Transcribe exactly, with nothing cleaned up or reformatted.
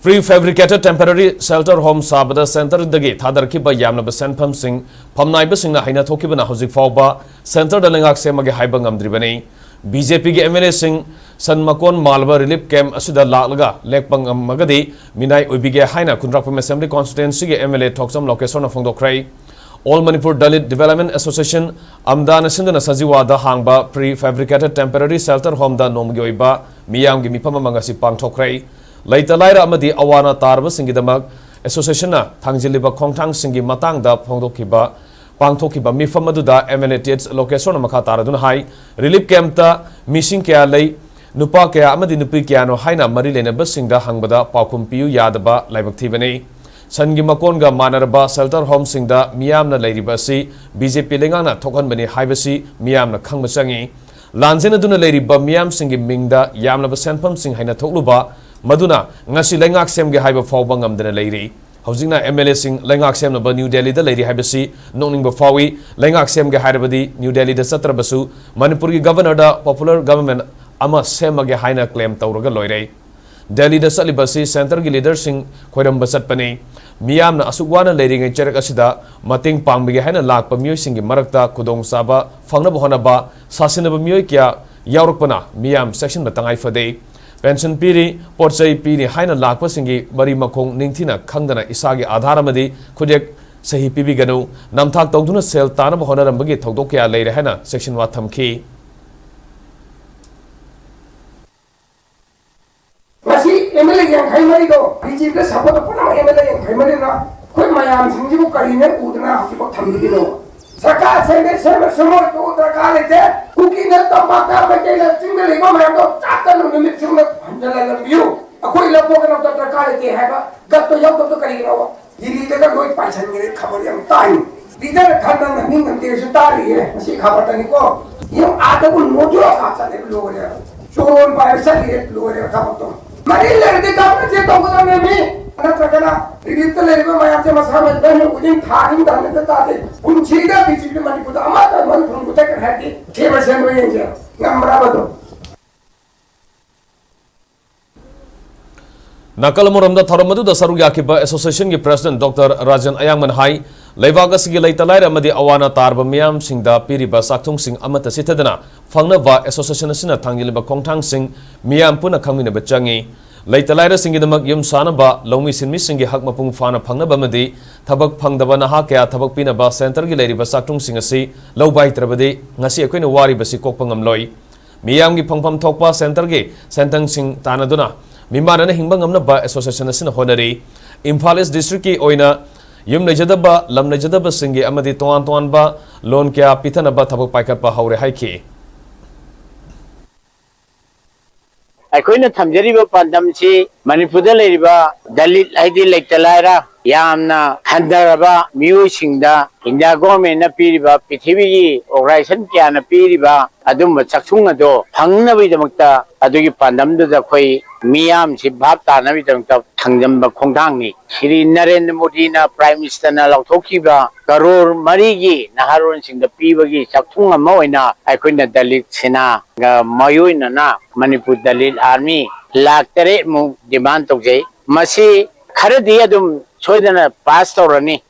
Prefabricated temporary shelter home ꯁꯥꯕꯗ centreꯗꯒꯤ ꯊꯥꯗꯔꯛꯈꯤꯕ ꯌꯥꯝꯂꯕ ꯁꯦꯟꯐꯝꯁꯤꯡ ꯐꯝꯅꯥꯏꯕꯁꯤꯡꯅ ꯍꯩꯅ ꯊꯣꯛꯈꯤꯕꯅ ꯍꯧꯖꯤꯛ ꯐꯥꯎꯕ centreꯗ ꯂꯩꯉꯥꯛ ꯁꯦꯝꯃꯒꯦ ꯍꯥꯏꯕ ꯉꯝꯗ꯭ꯔꯤꯕꯅꯤ꯫ BJPꯒꯤ MLAꯁꯤꯡ ꯁꯟ ꯃꯀꯣꯟ ꯃꯥꯜꯂꯕ relief camp ꯑꯁꯤꯗ ꯂꯥꯛꯂꯒ ꯂꯦꯛꯄ ꯉꯝꯃꯒꯗꯤ ꯃꯤꯅꯥꯏ ꯑꯣꯏꯕꯤꯒꯦ ꯍꯥꯏꯅ ꯈꯨꯟꯗ꯭ꯔꯥꯛꯄꯝ Assembly Constituencyꯒꯤ MLA ꯊꯣꯛꯆꯝ ꯂꯣꯀꯦꯁꯣꯔꯅ ꯐꯣꯡꯗꯣꯛꯈ꯭ꯔꯦ꯫ All Manipur Dalit Development Association, ꯑꯝꯗꯥꯅ ꯁꯤꯟꯗꯨꯅ ꯁꯖꯤꯋꯥꯗ ꯍꯥꯡꯕ prefabricated temporary shelter homeꯗ ꯅꯣꯡꯃꯒꯤ ꯑꯣꯏꯕ ꯃꯤꯌꯥꯝꯒꯤ ꯃꯤꯐꯝ ꯑꯃ ꯉꯁꯤ ꯄꯥꯡꯊꯣꯛꯈ꯭ꯔꯦ꯫ ꯂꯩꯇ ꯂꯥꯏꯔ ꯑꯃꯗꯤ ꯑꯋꯥ ꯑꯅꯥ ꯇꯥꯔꯕꯁꯤꯡꯒꯤꯗꯃꯛ associationꯅ ꯊꯥꯡꯖꯤꯜꯂꯤꯕ ꯈꯣꯡꯊꯥꯡꯁꯤꯡꯒꯤ ꯃꯇꯥꯡꯗ ꯐꯣꯡꯗꯣꯛꯈꯤꯕ, ꯄꯥꯡꯊꯣꯛꯈꯤꯕ ꯃꯤꯐꯝ ꯑꯗꯨꯗ MLA ꯇꯤ ꯑꯩꯆ ꯂꯣꯀꯦꯁꯣꯔꯅ ꯃꯈꯥ ꯇꯥꯔꯗꯨꯅ ꯍꯥꯏ, relief campꯇ ꯃꯤꯁꯤꯡ ꯀꯌꯥ ꯂꯩ, ꯅꯨꯄꯥ ꯀꯌꯥ ꯑꯃꯗꯤ ꯅꯨꯄꯤ ꯀꯌꯥꯅꯣ ꯍꯥꯏꯅ ꯃꯔꯤ ꯂꯩꯅꯕꯁꯤꯡꯗ ꯍꯪꯕꯗ ꯄꯥꯎꯈꯨꯝ ꯄꯤꯌꯨ ꯌꯥꯗꯕ ꯂꯥꯏꯕꯛ ꯊꯤꯕꯅꯤ꯫ ꯁꯟꯒꯤ ꯃꯀꯣꯟꯒ ꯃꯥꯟꯅꯔꯕ shelter homeꯁꯤꯡꯗ ꯃꯤꯌꯥꯝꯅ ꯂꯩꯔꯤꯕ ꯑꯁꯤ BJP ꯂꯩꯉꯥꯛꯅ ꯊꯣꯛꯍꯟꯕꯅꯤ ꯍꯥꯏꯕꯁꯤ ꯃꯤꯌꯥꯝꯅ ꯈꯪꯕ ꯆꯪꯏ꯫ ꯂꯥꯟꯖꯦꯟꯅꯗꯨꯅ ꯂꯩꯔꯤꯕ ꯃꯤꯌꯥꯝꯁꯤꯡꯒꯤ ꯃꯤꯡꯗ ꯌꯥꯝꯂꯕ ꯁꯦꯟꯐꯝꯁꯤꯡ ꯍꯩꯅ ꯊꯣꯛꯂꯨꯕ, ꯃꯗꯨꯅ ꯉꯁꯤ ꯂꯩꯉꯥꯛ ꯁꯦꯝꯒꯦ ꯍꯥꯏꯕ ꯐꯥꯎꯕ ꯉꯝꯗꯅ ꯂꯩꯔꯤ꯫ ꯍꯧꯖꯤꯛꯅ MLAꯁꯤꯡ ꯂꯩꯉꯥꯛ ꯁꯦꯝꯅꯕ ꯅ꯭ꯌꯨ ꯗꯦꯜꯂꯤꯗ ꯂꯩꯔꯤ ꯍꯥꯏꯕꯁꯤ ꯅꯣꯛꯅꯤꯡꯕ ꯐꯥꯎꯏ꯫ ꯂꯩꯉꯥꯛ ꯁꯦꯝꯒꯦ ꯍꯥꯏꯔꯕꯗꯤ ꯅ꯭ꯌꯨ ꯗꯦꯜꯂꯤꯗ ꯆꯠꯇ꯭ꯔꯕꯁꯨ ꯃꯅꯤꯄꯨꯔꯒꯤ Governorꯗ popular government ꯑꯃ ꯁꯦꯝꯃꯒꯦ ꯍꯥꯏꯅ claim ꯇꯧꯔꯒ ꯂꯣꯏꯔꯦ꯫ ꯗꯦꯜꯂꯤꯗ ꯆꯠꯂꯤꯕ ꯑꯁꯤ centreꯒꯤ leaderꯁꯤꯡ ꯈꯣꯏꯔꯝꯕ ꯆꯠꯄꯅꯤ꯫ ꯃꯤꯌꯥꯝꯅ ꯑꯁꯨꯛ ꯋꯥꯅ ꯂꯩꯔꯤꯉꯩ ꯆꯩꯔꯛ ꯑꯁꯤꯗ ꯃꯇꯦꯡ ꯄꯥꯡꯕꯤꯒꯦ ꯍꯥꯏꯅ ꯂꯥꯛꯄ ꯃꯤꯑꯣꯏꯁꯤꯡꯒꯤ ꯃꯔꯛꯇ ꯈꯨꯗꯣꯡꯆꯥꯕ ꯐꯪꯅꯕ ꯍꯣꯠꯅꯕ ꯁꯥꯁꯤꯟꯅꯕ ꯃꯤꯑꯣꯏ ꯀꯌꯥ ꯌꯥꯎꯔꯛꯄꯅ ꯃꯤꯌꯥꯝ ꯆꯦꯛꯁꯤꯟꯕ ꯇꯉꯥꯏ ꯐꯗꯦ꯫ Pension ꯄꯤꯔꯤ, ꯄꯣꯠ ꯆꯩ ꯄꯤꯔꯤ ꯍꯥꯏꯅ ꯂꯥꯛꯄꯁꯤꯡꯒꯤ ꯃꯔꯤ ꯃꯈꯣꯡ ꯅꯤꯡꯊꯤꯅ ꯈꯪꯗꯅ ꯏꯁꯥꯒꯤ ꯑꯥꯙꯥꯔ ꯑꯃꯗꯤ ꯈꯨꯠꯌꯦꯛ ꯁꯍꯤ ꯄꯤꯕꯤꯒꯅꯨ꯫ ꯅꯝꯊꯥꯛ ꯇꯧꯗꯨꯅ ꯁꯦꯜ ꯇꯥꯅꯕ ꯍꯣꯠꯅꯔꯝꯕꯒꯤ ꯊꯧꯗꯣꯛ ꯀꯌꯥ ꯂꯩꯔꯦ ꯍꯥꯏꯅ ꯆꯦꯛꯁꯤꯟꯋꯥ ꯊꯝꯈꯤ꯫ ꯃꯁꯤ MLA ꯌꯥꯡꯈꯩ ꯃꯔꯤꯗꯣ BJPꯗ support ꯄꯨꯝꯅꯃꯛ MLA ꯌꯥꯡꯈꯩ ꯃꯔꯤꯅ ꯑꯩꯈꯣꯏ ꯃꯌꯥꯝꯁꯤꯡꯁꯤꯕꯨ ꯀꯔꯤꯅ ꯎꯗꯅ ꯍꯧꯖꯤꯛꯐꯥꯎ ꯊꯝꯕꯤꯔꯤꯅꯣ? ꯁꯔꯀꯥꯔ ꯁꯦꯝꯒꯦ ꯁꯦꯝꯃ ꯁꯦꯝꯃꯣꯏ ꯇꯣꯛꯎ, ꯗꯔꯀꯥꯔ ꯂꯩꯇꯦ꯫ ꯀꯨꯀꯤꯅ, ꯇꯝꯄꯥꯛꯇ, ꯃꯩꯇꯩꯅ, ꯆꯤꯡꯗ ꯂꯩꯕ ꯃꯌꯥꯝꯗꯣ ꯆꯥꯛꯇꯅ ꯅꯨꯃꯤꯠ ꯆꯨꯝꯅ ꯍꯟꯖꯤꯜꯍꯜꯂꯝꯕꯤꯌꯨ꯫ ꯑꯩꯈꯣꯏ ꯂꯧꯊꯣꯛꯀꯗꯕ ꯗꯔꯀꯥꯔ ꯂꯩꯇꯦ ꯍꯥꯏꯕ ꯒꯠꯇꯣ ꯌꯥꯎꯗꯕꯗꯣ ꯀꯔꯤꯒꯤꯅꯣꯕ? ꯗꯤꯜꯂꯤꯗꯒ ꯂꯣꯏ ꯄꯥꯏꯁꯟꯈ꯭ꯔꯦ, ꯈꯕꯔ ꯌꯥꯝ ꯇꯥꯏꯅꯦ꯫ ꯂꯤꯗꯔ ꯈꯔꯅ ꯅꯤꯡ ꯉꯝꯗꯦꯁꯨ ꯇꯥꯔꯤꯌꯦ ꯃꯁꯤ ꯈꯕꯔꯗꯅꯤꯀꯣ꯫ ꯌꯦꯡ ꯑꯥꯗꯕꯨ ꯅꯣꯡꯖꯨ ꯑꯀꯥ ꯆꯠꯂꯦ, ꯂꯣꯏꯔꯦ꯫ ꯆꯣꯔꯣꯟ ꯄꯥꯏꯕ ꯆꯠꯂꯤꯔꯦ, ꯂꯣꯏꯔꯦ ꯊꯕꯛꯇꯣ꯫ ꯃꯔꯤ ꯂꯩꯔꯗꯤ ꯒꯚꯔꯟꯃꯦꯟꯁꯦ ꯇꯧꯒꯗꯕꯅꯦ ꯃꯤ꯫ ꯅꯠꯇ꯭ꯔꯒꯅ ꯔꯤꯂꯤꯐꯇ ꯂꯩꯔꯤꯕ ꯃꯌꯥꯝꯁꯦ ꯃꯁꯥ ꯃꯊꯟꯇ ꯈꯨꯗꯤꯡ ꯊꯥ ꯑꯅꯤ ꯊꯝꯅꯗ ꯇꯥꯗꯦ꯫ ꯄꯨꯟꯁꯤꯗ ꯕꯤ ꯖꯦ ꯄꯤ ꯃꯅꯤꯄꯨꯔꯗ ꯑꯃꯠꯇ ꯃꯔꯨ ꯐꯪꯕ ꯆꯠꯀꯅꯤ ꯍꯥꯏꯔꯗꯤ ꯁꯦꯝꯕ ꯁꯦꯝꯕ ꯌꯦꯡꯁꯦ꯫ ꯉꯝꯕ꯭ꯔꯕ ꯑꯗꯣ? ꯅꯥꯀꯜ ꯑꯃꯔꯣꯝꯗ ꯊꯧꯔꯝ ꯑꯗꯨꯗ ꯁꯔꯨꯛ ꯌꯥꯈꯤꯕ association ꯒꯤ president Doctor ꯔꯥꯖꯦꯟ ꯑꯌꯥꯡꯃꯟ ꯍꯥꯏ, ꯂꯩꯕꯥꯛ ꯑꯁꯤꯒꯤ ꯂꯩꯇ ꯂꯥꯏꯔ ꯑꯃꯗꯤ ꯑꯋꯥ ꯑꯅꯥ ꯇꯥꯔꯕ ꯃꯤꯌꯥꯝꯁꯤꯡꯗ ꯄꯤꯔꯤꯕ ꯆꯥꯛꯊꯨꯡꯁꯤꯡ ꯑꯃꯠꯇ ꯆꯤꯠꯊꯗꯅ ꯐꯪꯅꯕ association ꯑꯁꯤꯅ ꯊꯥꯡꯖꯤꯜꯂꯤꯕ ꯈꯣꯡꯊꯥꯡꯁꯤꯡ ꯃꯤꯌꯥꯝ ꯄꯨꯟꯅ ꯈꯪꯃꯤꯟꯅꯕ ꯆꯪꯏ꯫ ꯂꯩꯇ ꯂꯥꯏꯔꯁꯤꯡꯒꯤꯗꯃꯛ ꯌꯨꯝ ꯁꯥꯅꯕ, ꯂꯧꯃꯤ ꯁꯤꯟꯃꯤꯁꯤꯡꯒꯤ ꯍꯛ ꯃꯄꯨꯡ ꯐꯥꯅ ꯐꯪꯅꯕ ꯑꯃꯗꯤ ꯊꯕꯛ ꯐꯪꯗꯕ ꯅꯍꯥ ꯀꯌꯥ ꯊꯕꯛ ꯄꯤꯅꯕ centre ꯒꯤ ꯂꯩꯔꯤꯕ ꯆꯥꯛꯊꯨꯡꯁꯤꯡ ꯑꯁꯤ ꯂꯧꯕ ꯍꯩꯇ꯭ꯔꯕꯗꯤ ꯉꯁꯤ ꯑꯩꯈꯣꯏꯅ ꯋꯥꯔꯤꯕꯁꯤ ꯀꯣꯛꯄ ꯉꯝꯂꯣꯏ꯫ ꯃꯤꯌꯥꯝꯒꯤ ꯐꯪꯐꯝ ꯊꯣꯛꯄ centre ꯒꯤ ꯁꯦꯟꯊꯪꯁꯤꯡ ꯇꯥꯟꯅꯗꯨꯅ ꯃꯤꯃꯥꯟꯅꯅ ꯍꯤꯡꯕ ꯉꯝꯅꯕ association ꯑꯁꯤꯅ ꯍꯣꯠꯅꯔꯤ꯫ ꯏꯝꯐꯥꯜ East district ꯀꯤ ꯑꯣꯏꯅ ꯌꯨꯝ ꯂꯩꯖꯗꯕ, ꯂꯝ ꯂꯩꯖꯗꯕꯁꯤꯡꯒꯤ ꯑꯃꯗꯤ ꯇꯣꯉꯥꯟ ꯇꯣꯉꯥꯟꯕ loan ꯀꯌꯥ ꯄꯤꯊꯅꯕ ꯊꯕꯛ ꯄꯥꯏꯈꯠꯄ ꯍꯧꯔꯦ ꯍꯥꯏꯈꯤ꯫ ꯑꯩꯈꯣꯏꯅ ꯊꯝꯖꯔꯤꯕ ꯄꯥꯟꯗꯝꯁꯤ ꯃꯅꯤꯄꯨꯔꯗ ꯂꯩꯔꯤꯕ ꯗꯂꯤꯠ, ꯍꯥꯏꯗꯤ ꯂꯩꯇ ꯂꯥꯏꯔ, ꯌꯥꯝꯅ ꯍꯟꯊꯔꯕ ꯃꯤꯑꯣꯏꯁꯤꯡꯗ ꯏꯟꯗꯤꯌꯥ government ꯅ ꯄꯤꯔꯤꯕ, ꯄ꯭ꯔꯤꯊꯤꯕꯤꯒꯤ organization ꯀꯌꯥꯅ ꯄꯤꯔꯤꯕ ꯑꯗꯨꯝꯕ ꯆꯥꯛꯊꯨꯡ ꯑꯗꯣ ꯐꯪꯅꯕꯒꯤꯗꯃꯛꯇ, ꯑꯗꯨꯒꯤ ꯄꯥꯟꯗꯝꯗꯨꯗ ꯑꯩꯈꯣꯏ ꯃꯤꯌꯥꯝꯁꯤ ꯚꯥꯞ ꯇꯥꯅꯕꯒꯤꯗꯃꯛꯇ ꯊꯝꯖꯤꯟꯕ ꯈꯣꯡꯊꯥꯡꯅꯤ꯫ ꯁ꯭ꯔꯤ ꯅꯔꯦꯟꯗ꯭ꯔ ꯃꯣꯗꯤꯅ, Prime Minister ꯅ ꯂꯥꯎꯊꯣꯛꯈꯤꯕ ꯀꯔꯣꯔ ꯃꯔꯤꯒꯤ ꯅꯍꯥꯔꯣꯜꯁꯤꯡꯗ ꯄꯤꯕꯒꯤ ꯆꯥꯛꯊꯨꯡ ꯑꯃ ꯑꯣꯏꯅ ꯑꯩꯈꯣꯏꯅ ꯗꯂꯤꯠ ꯁꯦꯅꯥꯒ ꯃꯥꯏꯑꯣꯏꯅꯅ ꯃꯅꯤꯄꯨꯔ ꯗꯂꯤꯠ army ꯂꯥꯈ ꯇꯔꯦꯠ ꯃꯨꯛ demand ꯇꯧꯖꯩ꯫ ꯃꯁꯤ ꯈꯔꯗꯤ ꯑꯗꯨꯝ ꯁꯣꯏꯗꯅ pass ꯇꯧꯔꯅꯤ꯫